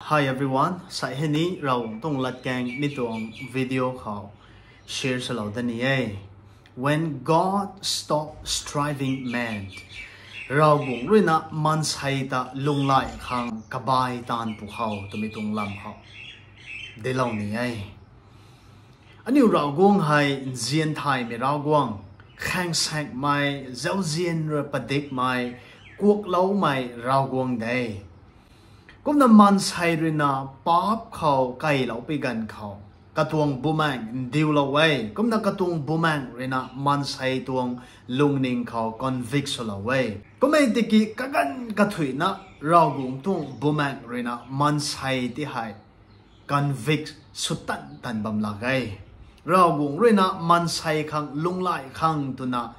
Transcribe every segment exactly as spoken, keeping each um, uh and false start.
Hi everyone, sai hei ni Ravguangc tuang latkaeng mi tuang video khou share salou da ni e. When God stop striving man, Ravguangc ruina maansei ta lunghlaic khang kabai taanv pwkhou twmei tuang lam khou dilou ni e. Aniu Ravguangc hei nzian thaymei Ravguangc, khaengsaekmei, zauzian rui padikmei, kuakloumei Ravguangc de. Kumna maansei ruina paap khou kailoupui ganv khou, katuang bumaengh ndiulou e. Kumna katuang bumaengh ruina maansei tuang lungning khou convict swlou e. Kum e tiki kaganv kathuicna Ravguangc tuang bumaengh ruina maansei ti hei convict sw tan tan bam lak e. Ravguangc ruina maansei khang lunghlaic khang twna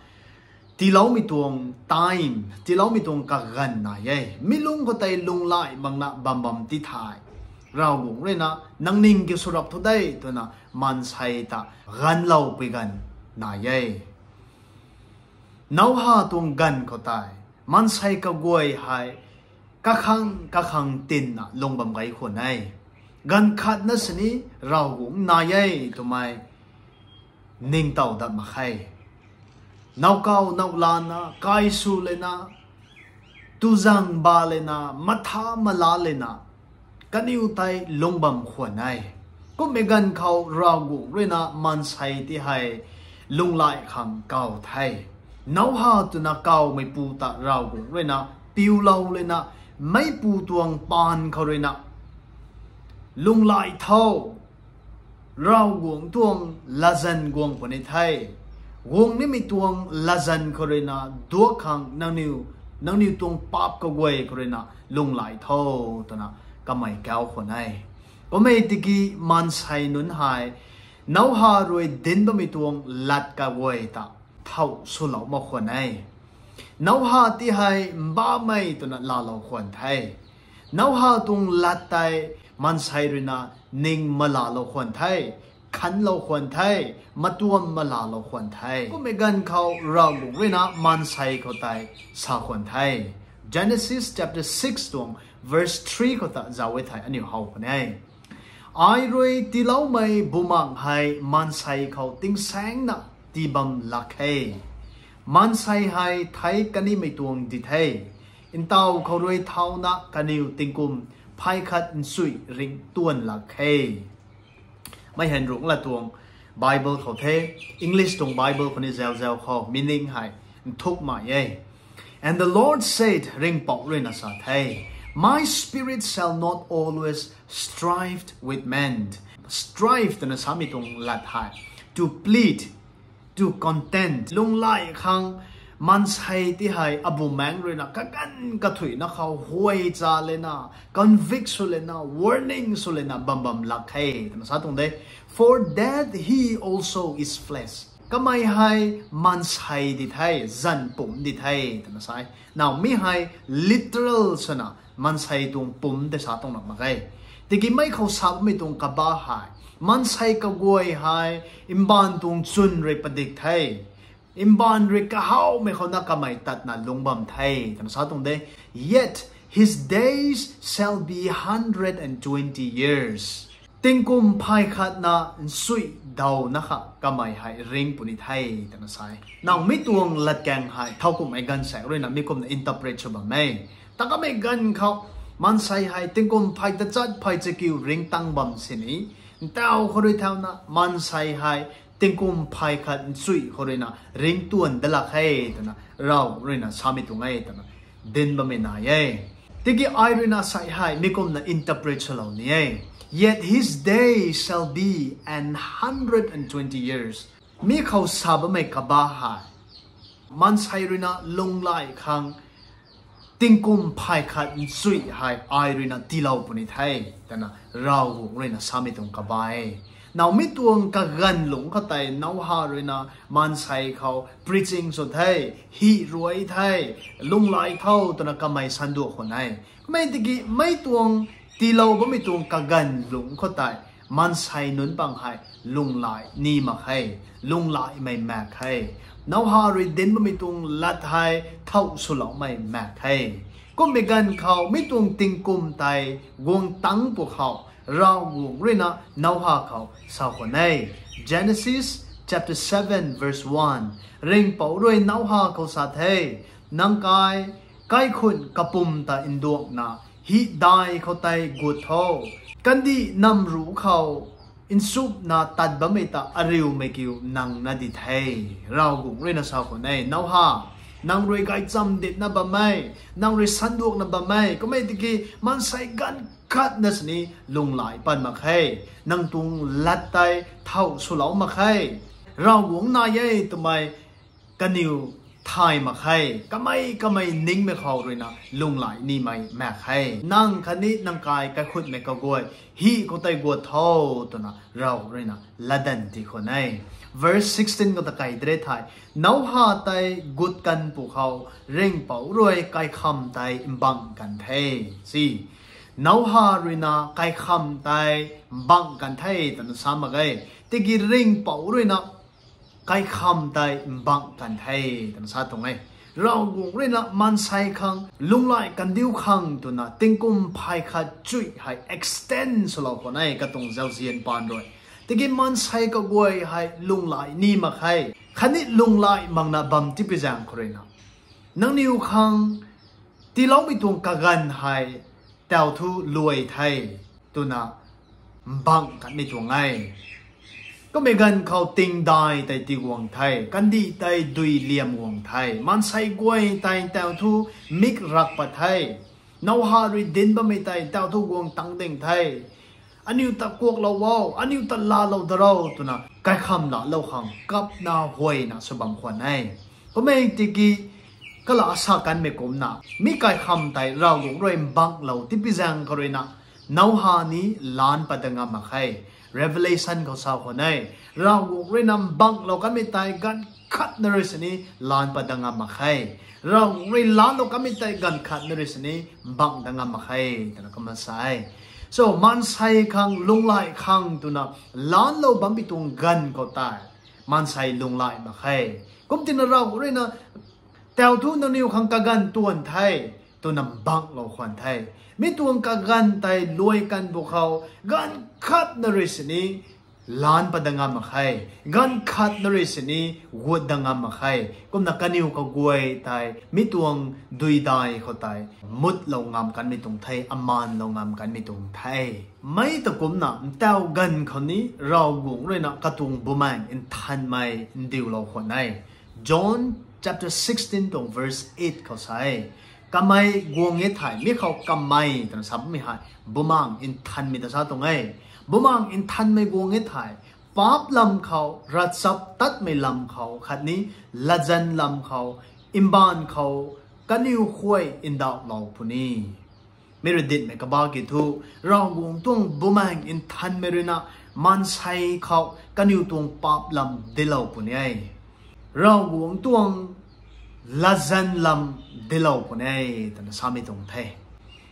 tiiloumei tuang time, tiiloumei tuang kaganv nai e. Mi lungc khou tei lunghlaic makna bam bam ti thei, Ravguangc ruina nangniw kiu swrap thu de twna maansei ta ganvloupui ganv nai e. Noah tuang ganv khou tei maansei kaguay hei kakhang kakhang tinna lung bam gay khwan e. Ganv khatna sini Ravguangc nai e twmei ningtow dat mak khe. Nowkaw nowlana, kaisw lana, tuzang ba lana, matha mala lana, kaniw tei lung bam khwan e. Kummei ganv khou Ravguangc ruina maansei ti hei lunghlaic khang kaw the. Noah twna kawmeipu ta Ravguangc ruina piulou lana, meipu tuang paan khou ruina, lunghlaic tho, Ravguangc tuang latzan guang puni the. Guang nimei tuang latzan khou ruina duak khang nangniw, nangniw tuang paap kaguay khou ruina lunghlaic tho, twna kamei kauc khwan e. Kum e tiki maansei nunc hei Noah rui dinc bammei tuang lat kaguay ta thow swlou mak khwan e. Noah ti hei mbamei twna laalou khwan the. Noah tuang lat tei maansei ruina ning malalou khwan the, khanlou khwan the, matuam malalou khwan the. Kummei ganv khou Ravguangc ruina maansei khou tei sa khwan the. Genesis chapter six tuang verse three khou ta zauc e thei aniu how khwan e. Ai rui tiiloumei bumaengh hei maansei khou tingsaengna tii bam lak khe. Maansei hei thei kanimei tuang di the. Ntaw khou rui thauna kaniw tingkum phay khat nchui ringctuan lak khe. Mei hei Nruangc Lat tuang Bible khou the, English tuang Bible khou ni zau zau khou meaning hei nthukmei e. And the Lord said, Ringhpouc ruina sa the, My spirit shall not always strive with men. Strive twna samei tuang lat hei to plead, to contend, lunghlaic khang maansei ti hei abumaengc ruina kaganv kathuicna khou huay cha lana, convict sw lana, warning sw lana bam bam lak khe twna sa tuang de. For that he also is flesh. Kamei hei maansei di the, zanc pumc di the twna sa e. Now mi hei literal swna maansei tuang pumc tei sa tuang na mak ge. Tiki mei khou sa bammei tuang kaba hei, maansei kaguay hei mbaanv tuang chwn rui padik the. Mbaanv rui kahawmei khouna kamei tatna lungc bam the twna sa tuang de. Yet his days shall be hundred and twenty years. Tingkum phay khatna nchui dawna kha kamei hei ringc puni the twna sa e. Now mi tuang latkaeng hei thowkumhmei ganv saekc ruina mi kumna interpret sw bam e. Ta kamei ganv khou maansei hei tingkum phay tachat phay chakiu ringc tang bam sini, ntaw khou rui thauna maansei hei tingkum phay khat nchui khou ruina ringctuan da lak khe twna Rav ruina samei tuang e twna dinc bammei nai e. Tiki ai ruina sa hei mi kumna interpret swlou ni e. Yet his days shall be an hundred and twenty years. Mi khou sa bammei kaba hei maansei ruina lunghlaic khang tingkum phay khat nchui hei ai ruina tiilou puni the twna Ravguangc ruina samei tuang kaba e. Now mi tuang kaganv lungc khou tei Noah ruina maansei khou preaching sw the, hi ruai the, lunghlaic tho twna kamei sanduak khwan e. Kummei tiki mei tuang tiilou bammei tuang kaganv lungc khou tei maansei nunc pang hei lunghlaic ni mak khe, lunghlaicmei maek khe. Noah rui dinc bammei tuang lat hei thow swloumei maek khe. Kummei ganv khou mi tuang tingkum tei guang tangc pwkhou Ravguangc ruina Noah khou sa khwan e. Genesis chapter seven verse one. Ringhpouc rui Noah khou sa the, nang kai kaikhun kapwm ta nduakna hih dai khou tei gut tho. Kandih namru khou nchumhna tat bammei ta ariumei kiu nang na di the. Ravguangc ruina sa khwan e, Noah, nang rui gaychamv ditna bam e, nang rui sanduakna bam e, kummei tiki maansei ganv khatna sini lunghlaic pat mak khe, nang tuang lat tei thow swlou mak khe. Ravguangc nai e twmei kaniw thay mak khe, kamei kamei ningmei khou ruina lunghlaic nimei mak khe. Nang khatni nang kai kaikhunmei kaguay hih khou tei gut tho, twna Rav ruina latdanv ti khwan e. Verse sixteen khou ta kai dre thei, Noah tei gut kan pwkhou Ringhpouc rui kaikham tei mbang kan the. Si, Noah ruina kaikham tei mbang kan the twna sa mak ge. Tiki Ringhpouc ruina kaikham tei mbang kan the twna sa tuang e. Ravguangc ruina maansei khang lunghlaic kandiu khang twna tingkum phay khat chuy hei extend swlou khwan e katuang zauzian paan rui. Tiki maansei kaguay hei lunghlaic ni mak khe. Khatni lunghlaic makna bam tipui zaeng khou ruina, nangniw khang tiiloumei tuang kaganv hei tau thu luai the, twna mbang kanmei tuang e. Kummei ganv khou tingdai tei tiguang the, kandih tei dui liam guang the, maansei guay tei tau thu mik rak pat the, Noah rui dinc bammei tei tau thu guang tangc ding the. Aniu ta kuaklou o, aniu ta laalou da ro, twna kaikham laalou khang kapna huayna sw bam khwan e. Kummei tiki kala sa kanmei kumcna mi kaikham tei Ravguangc rui mbanglou tipui zaeng khou ruina Noah ni laanc pat dat ngam mak khe. Revelation khou sa khwan e, Ravguangc ruina mbanglou kanmei tei ganv khatna rui sini laanc pat dat ngam mak khe. Ravguangc rui laanclou kanmei tei ganv khatna rui sini mbang dat ngam mak khe, twna kumna sa e. So, maansei khang lunghlaic khang twna laanclou bammei tuang ganv khou tei maansei lunghlaic mak khe. Kumtina Ravguangc ruina tau thu nangniw khang kaganv tuan the, twna mbanglou khwan the. Mi tuang kaganv tei luai kan pwkhou ganv khatna rui sini laanc pat dat ngam mak khe, ganv khatna rui sini gut dat ngam mak khe. Kumna kaniw kaguay tei mi tuang duidai khou tei mutlou ngam kanmei tuang the, amaanlou ngam kanmei tuang the. Mei ta kumcna ntau ganv khou ni Ravguangc ruina katuang Bumaengh Nthanmei ndiulou khwan e. John chapter sixteen tuang verse eight khou sa e, kamei guang e thei, mi khou kamei twna sa bammei hei Bumaengh Nthanmei ta sa tuang e. Bumaengh Nthanmei guang e thei, paap lam khou, ravchaptatmei lam khou khatni latzan lam khou, mbaanv khou kaniw khuay ndauhlou puni. Mi rui ditmei kabah ki thu, Ravguangc tuang Bumaengh Nthanmei ruina maansei khou kaniw tuang paap lam dinclou puni e. Ravguangc tuang latzan lam dinclou puni e, twna samei tuang the.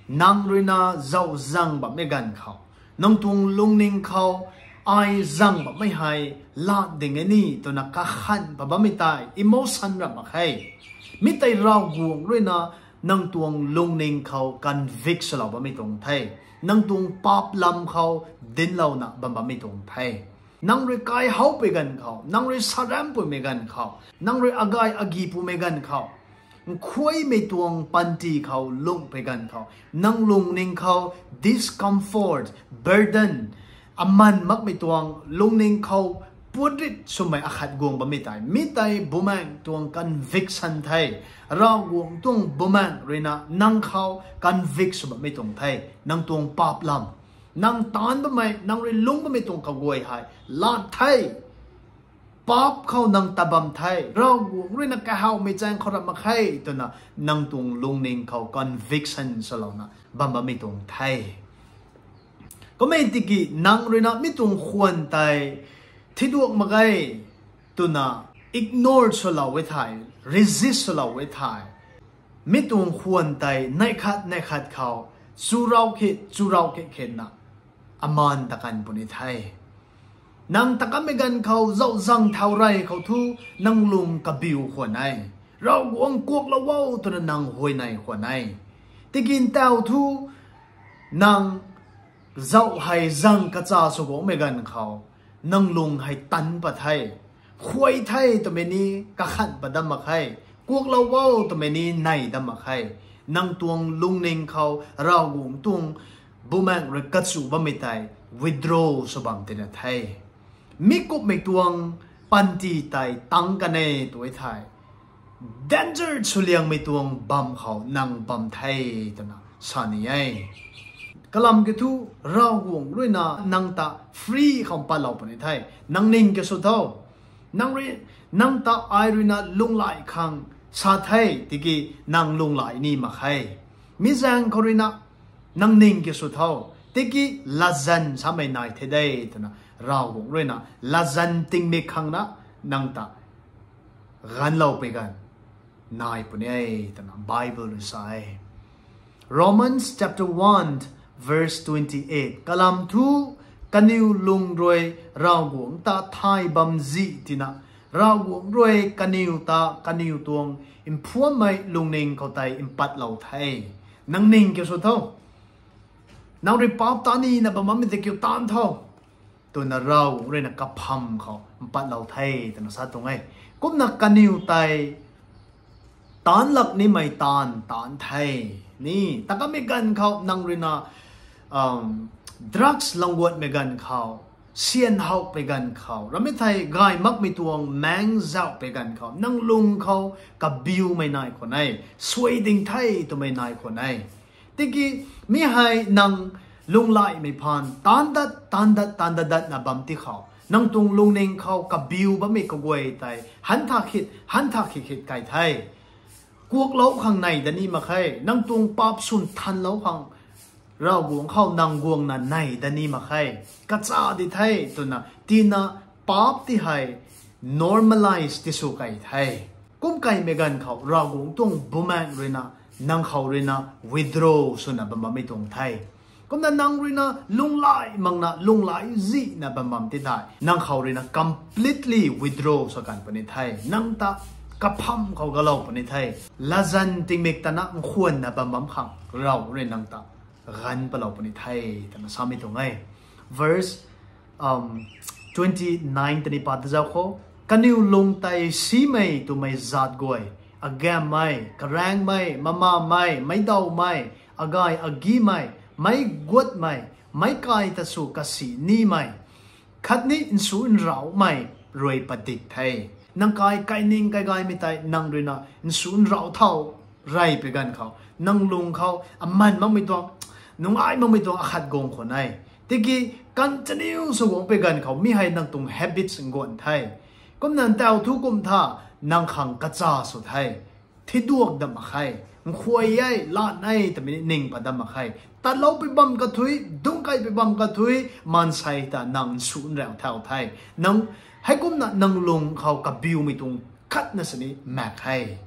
Nang ruina zauczang bammei ganv khou, nang tuang lungning khou ai zang bammei hei lat ding e ni twna kakhan pat bammei tei emotion ram mak khe. Mi tei Ravguangc ruina nang tuang lungning khou convict swlou bammei tuang the. Nang tuang paap lam khou dinclouna bam bammei tuang the. Nang rui kaihoupui ganv khou, nang rui sarampumei ganv khou, nang rui agay agi pumei ganv khou, nkhuaymei tuang panty khou lungcpui ganv khou, nang lungning khou discomfort, burden, aman makmei tuang lungning khou puatrit swmei akhat guang bammei tei, mi tei Bumaengh tuang conviction the. Ravguangc tuang Bumaengh ruina nang khou convict sw bammei tuang the. Nang tuang paap lam, nang taanc bammei, nang rui lungc bammei tuang kaguay hei lat the. Paap khou nang tat bam the, Ravguangc ruina kahawmei chaeng khou ram mak khe twna nang tuang lungning khou conviction swlouna bam bammei tuang the. Kummei tiki nang ruina mi tuang khwan tei thiduak mak ge twna ignore swlou e thei, resist swlou e thei, mi tuang khwan tei neih khat neih khat khou churau khit churau khit khitna amaan ta kan puni the. Nang ta kanmei ganv khou zauczang thau rey khou thu nang lung kabiu khwan e. Ravguangc kuaklou o twna nang huayney khwan e. Tiki ntau thu nang zauh hei zang kacha sw guangmei ganv khou, nang lung hei tan pat the. Khuay the twmei ni kakhan pat dam mak khe. Kuaklou o twmei ni nei dam mak khe. Nang tuang lungning khou Ravguangc tuang bumaengh rui kachu bammei tei withdraw sw bam tina the. Mi kumhmei tuang panty tei tang kan e tw e thei, danger swliangmei tuang bam khou nang bam the twna sa ni e. Kalam kiu thu, Ravguangc ruina nang ta free khou patlou puni the. Nang ning kiu sw tho. Nang rui, nang ta ai ruina lunghlaic khang sa the, tiki nang lunghlaic ni mak khe. Mi zaeng khou ruina nang ning kiu sw tho, tiki latzan samei nai the de twna Ravguangc ruina latzan tingmik khang na nang ta ganvlou pui ganv nai puni e twna Bible rui sa e. Romans chapter one verse twenty-eight. Kalam thu, kaniw lung rui Ravguangc ta thay bam zih tina, Ravguangc rui kaniw ta kaniw tuang mphuammei lungning khou tei mpatlou the. Nang ning kiu sw tho. Nang rui paap ta nina bam bammei tei kiu taanc tho twna Ravguangc ruina kapham khou mpatlou the twna sa tuang e. Kumna kaniw tei taanc lak nimei taanv taanc the. Ni, ta kamei ganv khou nang ruina, um, drugs langguatmei ganv khou, syan howpui ganv khou, ramei thei gay makmei tuang maeng zauhpui ganv khou, nang lung khou kabiumei nai khwan e, suai ding the twmei nai khwan e. Tiki mi hei nang lunghlaicmei phaan taanc dat, taanc dat, taanc dat datna bam ti khou, nang tuang lungning khou kabiu bammei kaguay tei han tha khit, han tha khit khit kai the. Kuaklou khang nei dat ni mak khe. Nang tuang paap swn thanlou khang Ravguangc khou nang guangna nei dat ni mak khe. Kacha di the twna tina paap ti hei normalize ti sw kai the. Kum kaimei ganv khou Ravguangc tuang bumaengh ruina nang khou ruina withdraw swna bam bammei tuang the. Kumna nang ruina lunghlaic makna lunghlaic zihna bam bam ti thei, nang khou ruina completely withdraw sw kan puni the. Nang ta kapham khou galou puni the. Latzan tingmik tana nkhwanna bam bam khang Rav rui nang ta ganv palou puni the twna samei tuang e. Verse, um, twenty-nine tani pat ta zauc khou. Kaniw lung tei simei twmei zaat guay, agammei, karaengmei, mamamei, meicdawmei, agay agimei, meic guatmei, meic kai ta sw kasi nimei, khatni nsu nrauhmei rui padik the. Nang kai kaining kaigaymei tei nang ruina nsu nrauh thau reypui ganv khou, nang lung khou aman makmei tuang, nungai makmei tuang akhat guang khwan e. Tiki continue sw guangpui ganv khou mi hei nang tuang habits nguan the. Kumna ntau thu kum tha nang khang kacha sw the. Thiduak dat mak khe, nkhuay e, lat e twmei ning pat dat mak khe. Tatloupui bam kathui, dungc kaipui bam kathui, maansei ta nang nsu nrauh thau the. Nang, heikumna nang lung khou kabiumei tuang khatna sini mak khe.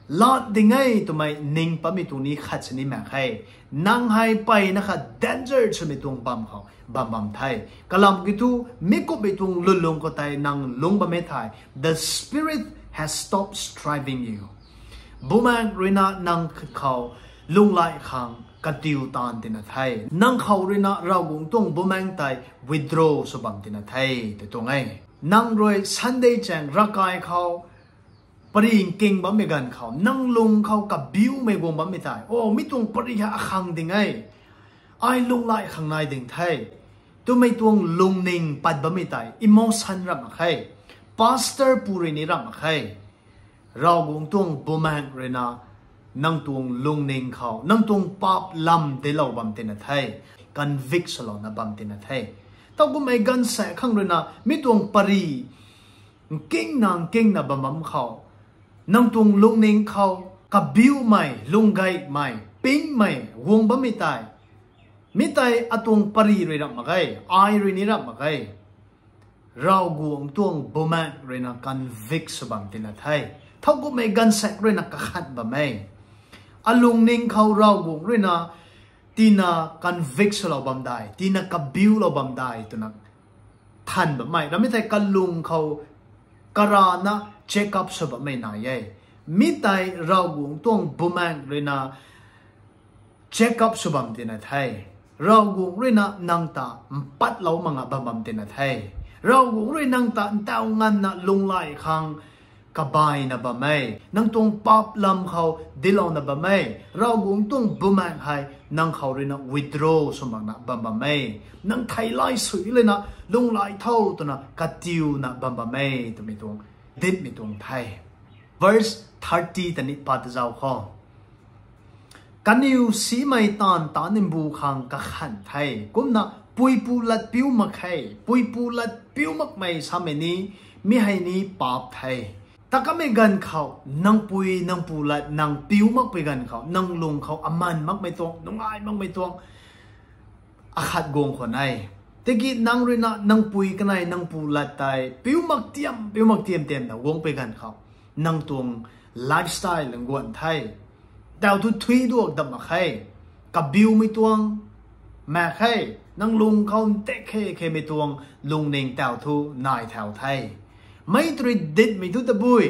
Lat ding e twmei ning patmei tuang ni khat sini mak khe. Nang hei mpeyna kha danger swmei tuang bam khou bam bam the. Kalam kiu thu, mi kumhmei tuang lwnlung khou tei nang lungc bam e thei, the Spirit has stopped striving you. Bumaengh ruina nang khou lunghlaic khang katiu taanv tina the. Nang khou ruina Ravguangc tuang bumaengh tei withdraw sw bam tina the, tw tuang e. Nang rui Sunday chaeng ravkai khou pary nking bammei ganv khou, nang lung khou kabiumei guang bammei tei, o, mi tuang pary hei akhang ding e, ai lunghlaic khang nai ding the twmei tuang lungning pat bammei tei emotion ramh mak khe, pastor pu rui ni ramh mak khe. Ravguangc tuang bumaengh ruina nang tuang lungning khou nang tuang paap lam deilou bam tina the, convict swlouna bam tina the. Tau kummei ganv saekc khang ruina mi tuang pary nkingna nkingna bam bam khou, nang tuang lungning khou kabiumei, lunggaymei, pingmei guang bammei tei, mi tei atuang pary rui ramh mak ge, ai rui ni ramh mak ge. Ravguangc tuang bumaengh ruina convict sw bam tina the. Tau kummei ganv saekc ruina kakhat bam e. Alungning khou Ravguangc ruina tina convict swlou bam dai, tina kabiulou bam dai twna than bammei, ramei thei kalung khou karana check up sw bammei nai e. Mi tei Ravguangc tuang bumaengh ruina check up sw bam tina the. Ravguangc rui na nang ta mpatlou mak nga bam bam tina the. Ravguangc rui nang ta ntaw nganvna lunghlaic khang kabaina bam e. Nang tuang paap lam khou dinclouna bam e. Ravguangc tuang bumaengh hei nang khou rui na withdraw sw makna bam bam e. Nang theilay sui lana lunghlaic tho twna katiuna bam bam e twmei tuang, dincmei tuang the. Verse thirty ta ni pat zauc khou, kaniw simei taanv ta nimbu khang kakhan the. Kumna puipu lat piu mak khe. Puipu lat piu makmei samei ni, mi hei ni paap the. Takamei ganv khou nang pui nang pu lat nang piu makpui ganv khou nang lung khou aman makmei tuang, nungai makmei tuang akhat guang khwan e. Tiki nang rui na nang pui kanei nang pu lat tei piu mak tiam, piu mak tiam tiam ta guang pui ganv khou nang tuang lifestyle lang guan the. Tau thu thui duak dam mak khe. Kabiumei tuang mak khe. Nang lung khou ntek khe khemei tuang lungning tau thu nai thau the. Mei tw rui dincmei thu tabui.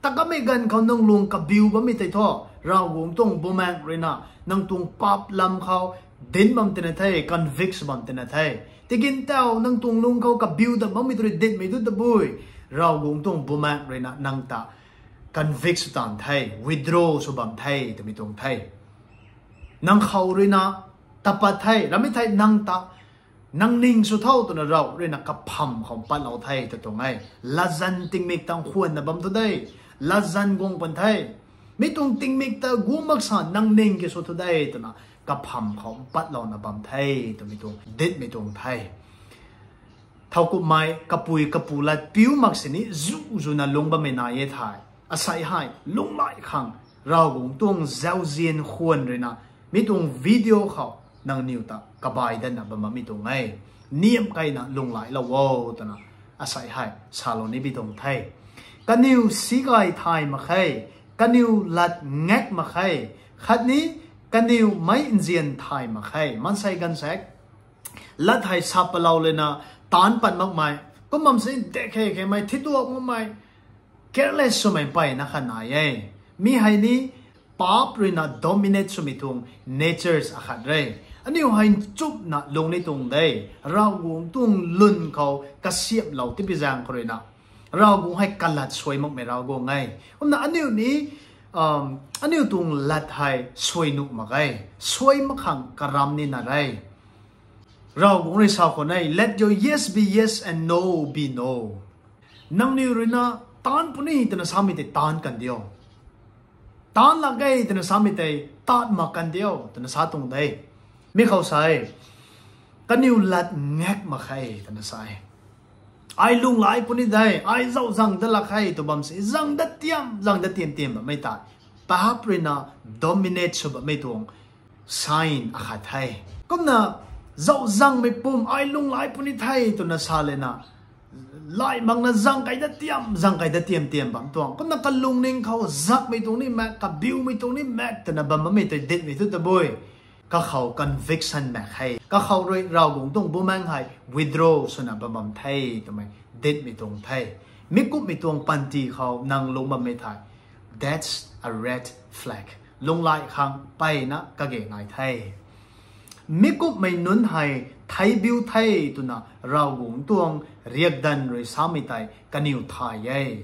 Takamei ganv khou nang lung kabiu bammei tei thu, Ravguangc tuang bumaengh rui na nang tuang paap lam khou dinc bam tina the, convict bam tina the. Tiki tau nang tuang lung khou kabiu dam bammei tw rui dincmei thu tabui. Ravguangc tuang bumaengh rui na nang ta convict sw taanv the, withdraw sw bam the twmei tuang the. Nang khou rui na tapat the, ramei thei nang ta, nang ning sw tho twna Rav rui na kapham khou mpatlou the tw tuang e. Latzan tingmik tang khwanna bam thu de, latzan guang pan the. Mi tuang tingmik ta guang mak sa nang ning ki sw thu de twna kapham khou mpatlouna bam the twmei tuang, dincmei tuang the. Thowkumhmei kapui kapu lat piu mak sini zu zu na lung bammei nai e thei, asei hei lunghlaic khang Ravguangc tuang zauzian khwan rui na mi tuang video khou nangniw ta kabai datna bam bammei tuang e. Niamh keyna lunghlaic lou o twna asei hei salou ni bi tuang the. Kaniw si gay thay mak khe, kaniw lat ngak mak khe, khatni kaniw meic nzian thay mak khe. Maansei gaanvsaekc lat hei sa palou lana taanc pat makmei, kum bam si ntek khe khemei, thituak makmei, careless swmei mpeyna khat nai e. Mi hei ni paap rui na dominate swmei tuang natures akhat re. Aniu hei nchumhna lung ni tuang de, Ravguangc tuang lwn khou kasiamhlou tipi zaeng khou rui na Ravguangc hei kalat suai makmei Ravguangc e. Kumna aniu ni, aniu tuang lat hei suai nuh mak ge, suai mak khang karam nina re. Ravguangc rui sa khwan e, let your yes be yes and no be no. Nangniw rui na taanc puni twna samei tei taanc kan diu, taanc lak ge twna samei tei taanc mak kan diu twna sa tuang de. Mi khou sa e, kaniw lat ngak mak khe twna sa e. Ai lunghlaic puni de, ai zauh zang dat lak khe tw bam si, zang dat tiam, zang dat tiam tiam bammei tei paap rui na dominate sw bammei tuang sign akhat the. Kumna zauh zangmei pum ai lunghlaic puni the twna sa lana lai makna zang kei dat tiam, zang kei dat tiam tiam bam tuang. Kumna kalungning khou zakmei tuang ni mak, kabiumei tuang ni mak twna bam bammei tei dincmei thu tabui. Kakhou conviction mak khe. Kakhou rui Ravguangc tuang bumaengh hei withdraw swna bam bam the twmei dincmei tuang the. Mi kumhmei tuang panty khou nang lung bammei thei, that's a red flag. Lunghlaic khang mpeyna kage nai the. Mi kumhmei nunc hei theibiu the twna Ravguangc tuang riakdanv rui samei tei kaniw thay e.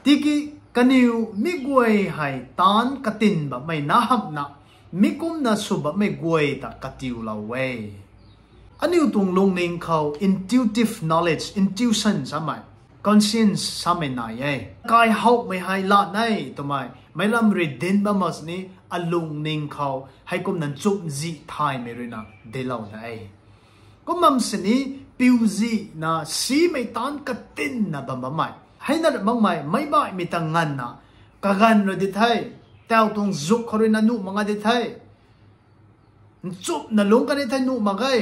Tiki kaniw mi guay hei taanc katin bammei na hamhna, mi kumna sw bammei guay ta katiulou e. Aniu tuang lungning khou intuitive knowledge, intuition samei, conscience samei nai e. Kaihowmei hei lat e twmei meic lam rui dinc bam mak sini, alungning khou heikumna nchumhzih thaymei rui na dinclou de. Kum bam sini piuzihna simei taanc katinna bam bammei, heina makmei, meic baihmei ta nganvna kaganv rui di the, tau tuang zuk khou rui na nuh mak nga di the. Nchumhna lungc kan ni thei nuh mak ge.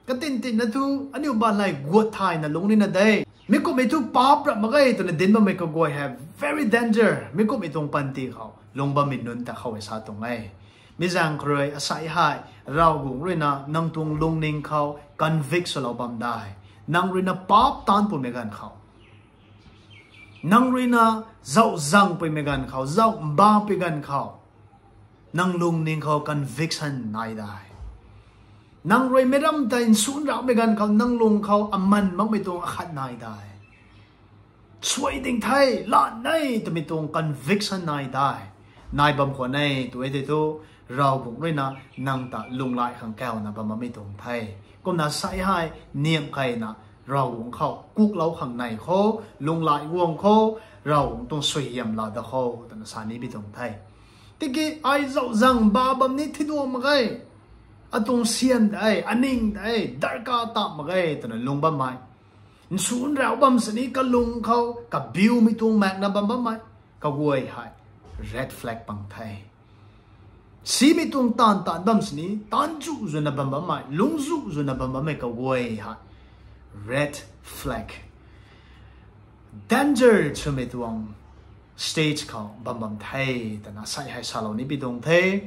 Katin tinna thu aniu balay guat thayna lungc nina de. Mi kumhmei thu paap rap mak ge twna dinc bammei kaguay hei very danger. Mi kumhmei tuang panty khou lung bammei nunc ta khou e sa tuang e. Mi zaeng khou rui asei hei Ravguangc rui na nang tuang lungning khou convict swlou bam de. Nang rui na paap taanc pumei ganv khou, nang rui na zauh zangpuimei ganv khou, zauh mbapui ganv khou, Nang lungning khou conviction nai dai. Nang rui meic ram tei nsunrauhmei ganv khou nang lung khou aman makmei tuang akhat nai dai. Suai ding the, lan e twmei tuang conviction nai dai. Nai bam khwan e tw e tei thu, Ravguangc ruina nang ta lunglai khang kauna bam bammei tuang the. Kumna sa hei niamh keyna Ravguangc khou kuklou khang nei khou, lunglai guang khou, Ravguangc tuang suaihiam laa da khou twna sa ni bi tuang the. Tiki ai zauh zang ba bam ni thiduang mak ge, atuang sian de, aning de, darkar ta mak ge twna lung bammei, nsunrauh bam sini kalung khou kabiumei tuang maekna bam bammei kaguay hei red flag pang the. Simei tuang taanv taanv bam sini taanv zu zwna bam bammei, lungc zu zwna bam bammei kaguay hei red flag, danger swmei tuang stage khou bam bam the twna sa hei salou ni bi tuang the.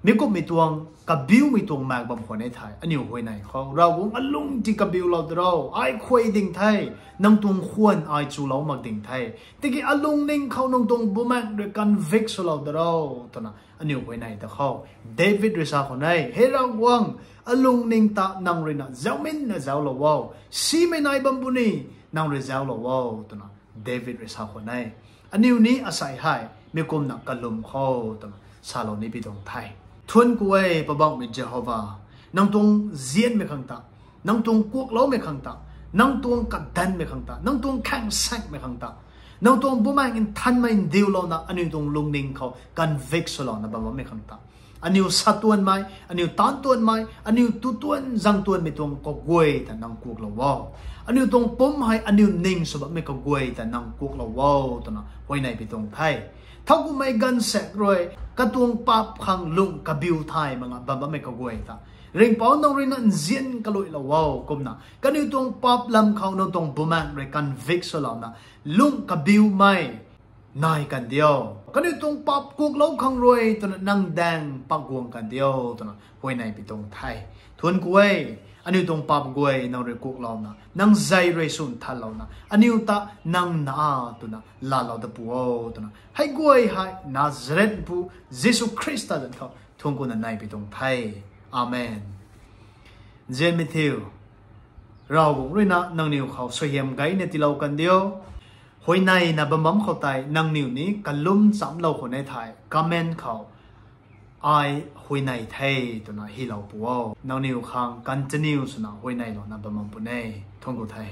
Mi kumhmei tuang kabiumei tuang maek bam khwan e thei aniu huayney khou Ravguangc, alung ti kabiulou da ro, ai khuay ding the, nang tuang khwan ai chulou mak ding the. Tiki alungning khou nang tuang bumaengc rui convict swlou da ro twna aniu huayney ta khou David rui sa khwan e, He Ravguangc, alungning ta nang ruina zauminna zauclou o, simei nai bam puni, nang rui zauclou o twna David rui sa khwan e. Aniu ni asei hei mi kumna kalum khou twna salou ni bi tuang the. Thuanc ku e, Poubauhmei Jehova, nang tuang nzianmei khang ta, nang tuang kuakloumei khang ta, nang tuang kadanmei khang ta, nang tuang khaengsaekmei khang ta, nang tuang Bumaengh Nthanmei ndiulouna aniu tuang lungning khou convict swlouna bam bammei khang ta, aniu satuanmei, aniu taanc tuanmei, aniu tu tuan zang tuanmei tuang kaguay ta nang kuaklou o. Aniu tuang pumc hei aniu ning sw bammei kaguay ta nang kuaklou o twna huayney bi tuang the. Thowkumhmei gaanvsaekc rui katuang paap khang lung kabiu thay mak nga bam bammei kaguay ta, Ringhpouc, nang ruina nzian kaluailou o. Kumna kaniw tuang paap lam khou nang tuang Bumaengh rui convict swlouna lung kabiumei nai kan diu. Kaniw tuang paap kuaklou khang rui twna nang daeng pak guang kan diu twna huayney bi tuang the. Thuanc ku e, aniu tuang paap guay nang rui kuaklouna, nang zei rui sw nthanlouna aniu ta nang na twna laalou da pu o twna, hei guay hei Nazareth pu Jisu Khrista zanc khou thuanc kuna nei bi tuang the. Amen. Nzianmei thiu, Ravguangc ruina nangniw khou suaihiam gayna tiilou kan diu. Huayneyna bam bam khou tei nangniw ni kalum chamclou khwan e thei comment khou ai huayney the twna hylou pu o. Nangniw khang continue swna huayneylouna bam bam puni e. Thuanc ku the.